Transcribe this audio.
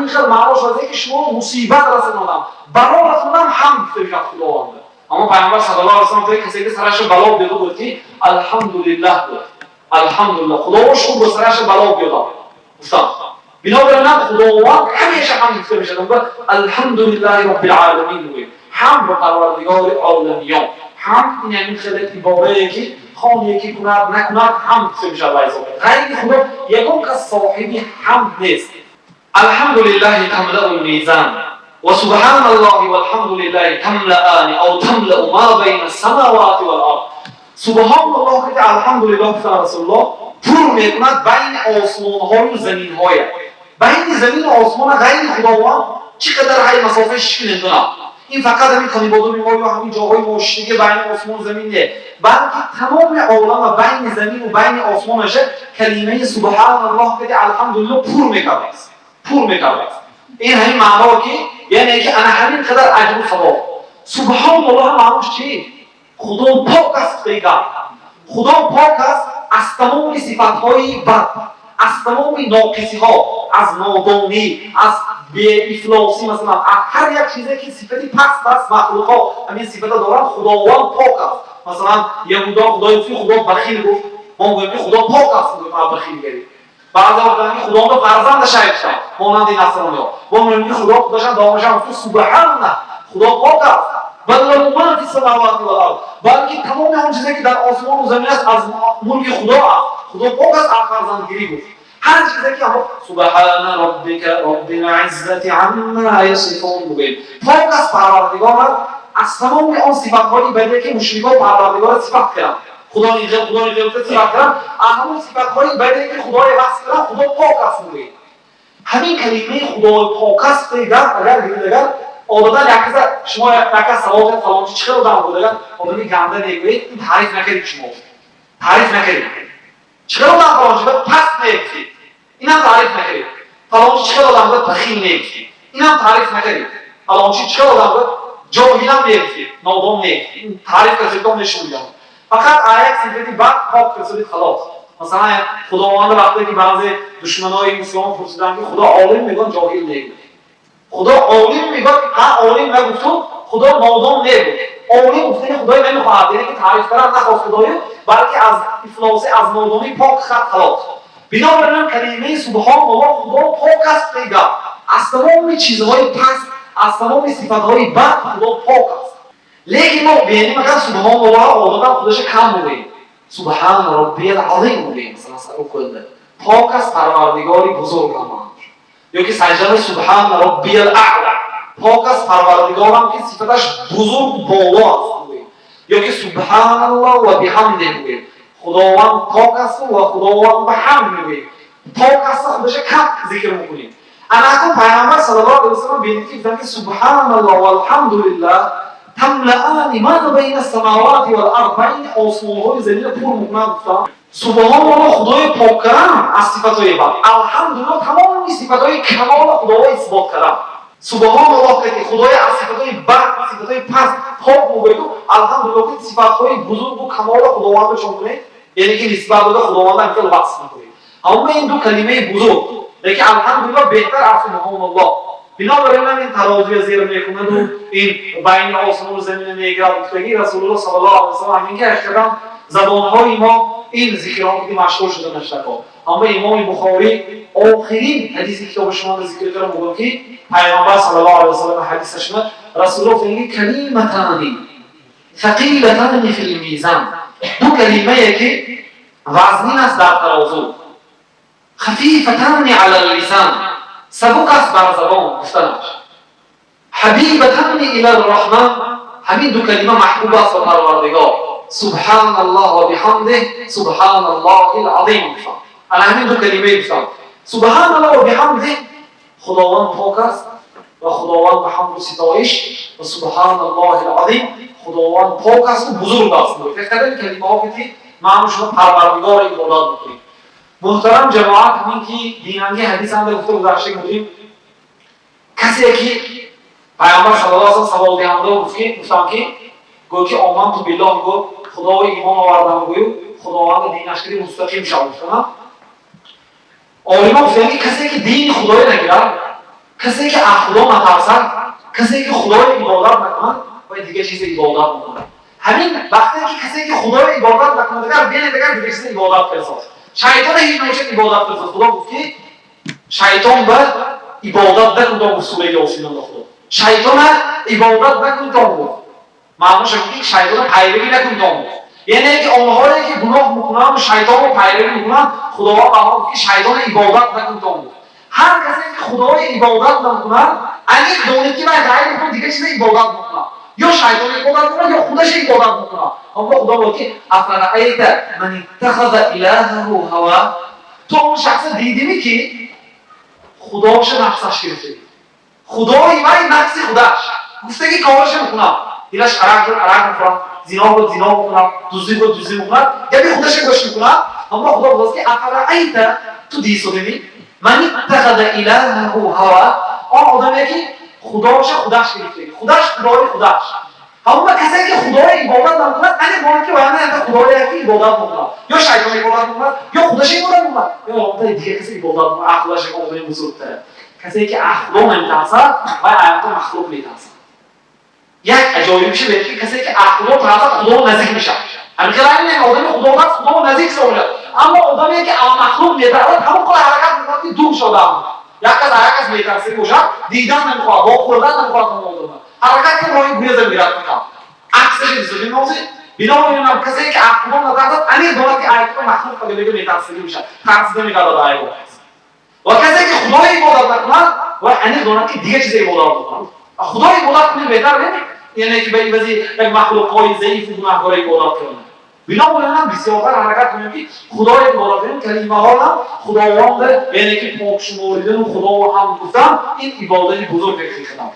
ҳамин хел маъно шуда ки шумо мусибат расонадам, бало расонадам, ҳамд гуфта мешавад Худованд. Аммо Пайғамбар саллаллоҳу алайҳи васаллам касе ки сараш бало биёд, гуфт ки алҳамдулиллаҳ гуфт. Алҳамдулиллаҳ, Худо шукр, ба сараш бало биёд гуфтам. Бинобар ин Худованд ҳамеша ҳамд гуфта мешавад. Алҳамдулиллаҳи роббил оламин мегӯем. Ҳамд ба Парвардигори оламиён. Ҳамд ин ҳамин хеле иборае ки хон яке кунад, накунад, ҳамд гуфта мешавад. Ба ҳисоб ғайри Худо ягон кас соҳиби ҳамд нест. Алҳамдулиллаҳи тамлаул мизан ва субҳаналлоҳи валҳамдулиллаҳи тамлаани ав тамлау ма байна самавати вал ард. Субҳаналлоҳ ки алҳамдулиллоҳ гуфтан Расулуллоҳ пур мекунад байни осмонҳою заминҳоя. Байни замину осмона ғайри Худованд чӣ қадар ҳай масофа шишки намедонам. Ин фақат ҳамин Конибодоми мо ё ҳамин ҷоҳои мо шишиги байни осмону замин не, балки тамоми олама байни замину байни осмонаша калимаи субҳаналлоҳ кади алҳамдулиллоҳ пур мекардааст, пур мекардааст. Ин ҳамин маъно ки яъне ки ана ҳамин қадар аҷру савоб. Субҳаналлоҳ маънош чи? Худо пок аст гап. Худо пок аст аз тамоми сифатҳои бад, аз тамоми ноқисиҳо, аз нодонӣ, аз беифлосӣ, масалан, аз ҳар як чизе ки сифати паст аст. Махлуқҳо ҳамин сифата доранд, Худованд пок аст. Масалан, яҳудо Худои гуфт, Худо бахил гуфт. Мо мегӯем ки Худо пок аст бахилгарӣ. Баъзе гуфтанд ки Худованд фарзанда шайхшам, монанди насрониҳо. Мо мегӯем ки Худо худашам давомашам гуфт субҳана, Худо пок аст. Бал лаҳу ма фи самавати вал ард, балки тамоми он чизе ки дар осмону замин аст, аз мулки Худо аст. Худо пок аст аз фарзандгирӣ гуфт. Ҳар чизе ки субҳана роббика роббил иззати амма ясифун бигӯем, пок аст Парвардигорат аз тамоми он сифатҳои баде ки мушрикон Парвардигора сифат карданд. Худо ин хел, Худо ин хел сифат карданд. Аз ҳамон сифатҳои баде ки Худои васф карданд, Худо пок аст мегӯем. Ҳамин калимаи Худои пок аст гап агар гиред, агар одатан як каса шумо як кас савол кард, фалончи чӣ хел одам буд, агар одами ганда мегӯед, ин таъриф накардед, шумо таъриф накардед. Чӣ хел одам фалончи буд? Паст мегуфтед, инам таъриф накардед. Фалончи чӣ хел одам буд? Бахил мегуфтед, инам таъриф накардед. Фалончи чӣ хел одам буд? Ҷоҳилам мегуфтед, нодон мегуфтед. Ин таъриф кардед нешумидам. Фақат як сифати бад пок кардед, халос. Масалан, Худованда вақте ки баъзе душманои ислом пурсиданд ки Худо олим мегӯянд, ҷоҳил мегӯяд. Худо олим мегӯяд, ҳа, олим нагуфту, Худо нодон мегӯяд. Олим гуфтани Худои намехоҳад, яъне ки таъриф кардан нахост Худою, балки аз ифлосӣ, аз нодонӣ пок хат, халос. Бинобар ин калимаи субҳоналлоҳ, Худо пок аст мегӯяд аз тамоми чизҳои паст, аз тамоми сифатҳои бад Худо пок аст. Лекин мо бинем, агар субҳоналлоҳ одатан худаша кам мегӯем, субҳана роббиял азим мегӯем. Масалан, рукӯъда пок аст Парвардигори бузургам, ё ки саҷдада субҳана роббиял аъла, пок аст Парвардигорам ки сифаташ бузург, боло аст мегӯем, ё ки субҳаналлоҳ ва биҳамде мегӯем, Худованд пок аст ва Худованд ба ҳамд мегӯем. Пок аст худаша кам зикр мекунем. Ана акун Пайғамбар саллаллоҳу алайҳи васаллам бинед ки гуфтанд ки субҳаналлоҳ валҳамдулиллаҳ тамлаани ма байна самавати вал ард, байни осмонҳои замина пур мекунад гуфтанд. Субҳоналлоҳ, Худои пок кардам аз сифатҳои бад, алҳамдулиллоҳ, тамоми сифатҳои камола Худоро исбот кардам. Субҳоналлоҳ ки Худои аз сифатҳои бад, сифатҳои паст пок мегӯяду, алҳамдулиллоҳ ки сифатҳои бузургу камола Худовандро чон кунед, яъне ки нисбат дода Худованда ҳамхел васф мекунед. Аммо ин ду калимаи бузург, лекин алҳамдулиллоҳ беҳтар аз субҳоналлоҳ. Бинобар ин ин тарозуя зер мекунаду ин байни осмону замина мегирад гуфтагӣ Расулуллоҳ саллаллоҳу алайҳи васаллам. Ҳамин ки ҳақиқатан забонҳои мо ин зикрҳо ки машғул шуда наштако. Аммо Имоми Бухорӣ охирин ҳадиси китоби шумо зикр карда, мегӯяд ки Пайғамбар саллаллоҳу алайҳи васаллам ҳадисашона Расулуллоҳ фармуд: калиматани сақилатани фил мизан, ду калимае ки вазнин аст дар тарозу, хафифатани ала лисан, сабук аст бар забон гуфтанаш, ҳабибатани ила рраҳман, ҳамин ду калима маҳбуб аст ба Парвардигор, субҳаналлоҳ ва биҳамдиҳ субҳаналлоҳил азим гуфтанд. Ана ҳамин ду калимаи гуфтанд: субҳаналлоҳ ва биҳамдиҳ, Худованд пок аст ва Худованд ба ҳамду ситоиш, ва субҳаналлоҳил азим, Худованд пок асту бузург аст. Ҳақиқатан калимаҳо ки маъну шумо Парвардигорро ибодат мекунед. Муҳтарам ҷамоат, ҳамин ки бинанги ҳадис ҳамда гуфта гузашта будем, касе ки Пайғамбар саллаллоҳу алайҳи васаллам саволдиҳанда гуфт ки гуфтам ки гӯ ки оманту биллоҳ гӯ, Худоро имон овардам гӯю, Худованди динаш киди мустақим шав гуфтам. Олимон гуфтанд ки касе ки дини Худоро нагирад, Касе ки аз Худо натарсад, касе ки Худоро ибодат накунад, вай дигар чизе ибодат мекунад. Ҳамин вақте ки касе ки Худоро ибодат накунад, агар бинед, агар дигар чизе ибодат кардааст, шайтона ҳеҷ намешад ибодат кардааст. Худо гуфт, ки шайтон ба ибодат накун, гуфт сураи Ёсинонда Худо. Шайтона ибодат накун, гуфт. Маънош ки шайтона пайравӣ накун, гуфт. Яъне ки онҳое ки гуноҳ мекунанд, шайтонро пайравӣ мекунанд, Худованд ба онҳо гуфт, ки шайтона ибодат накун, гуфт. Ҳар касе ки Худоро ибодат намекунад, аниқ донед, ки вай ғайри Худо дигар чизе ибодат мекунад. Ё шайтон ибодат мекунад, ё худаш ибодат мекунад. Аммо Худо гуфт, ки أفرأيت من اتخذ إلهه هواه. Ту он шахса дидими, ки Худоша нафсаш гирифта, худои вай нафси худаш, гуфтаги корашо мекунад, дилаш арақ буд, арақ мехӯрад, зино буд, зино мекунад, дуздӣ буд, дуздӣ мекунад, гапи худаша гӯш мекунад. Аммо Худо гуфт, ки أفرأيت, ту дисодеми, من اتخذ إلهه هواه, он одаме ки худоша худаш гирифтаги, худаш худои худаш. Ҳамон касе ки Худоро ибодат намекунад, ани бояд ки вай худое ки ибодат мекунад, ё шайтон ибодат мекунад, ё худаша ибодат мекунад, ё одами дигар касе ибодат мекунад, ақлаш одами бузургтара. Касе ки аз Худо наметарсад, вай аёнта махлуқ метарсад. Як аҷоибиша бед, ки касе ки аз Худо тарсад, Худо наздик мешавад. Ҳамин хел одами Худо Худо наздик мешавад. Аммо одаме ки аз махлуқ метарсад, ҳамон қадар ҳаракат мекунад, ки дур шуда. Як кас як кас метарсида бошад, дидан намехоҳад, вохӯрдан намехоҳад, ҳамон одама ҳаракат кун, роҳи гуреза мегирад фақат. Аксаши дисодем нози. Бинобар ин ҳам касе ки аз Худо натарсад, аниқ донад, ки айб махлуқ фақат метарсида мешавад, тарсида мегардад айб. Ва касе ки Худоро ибодат накунад, вай аниқ донад, ки дигар чизе ибодат мекунад. Худоро ибодат кунед беҳтар не, яъне ки ба ивази як махлуқҳои заифу гунаҳкоро ибодат кунад. Бинобар ин ҳам бисёртар ҳаракат кунем, ки Худоро ибодат кунем. Калимаҳо ҳам Худованд, яъне ки пок шуморидану Худоро ҳам гуфтан, ин ибодати бузург ҳақиқатан.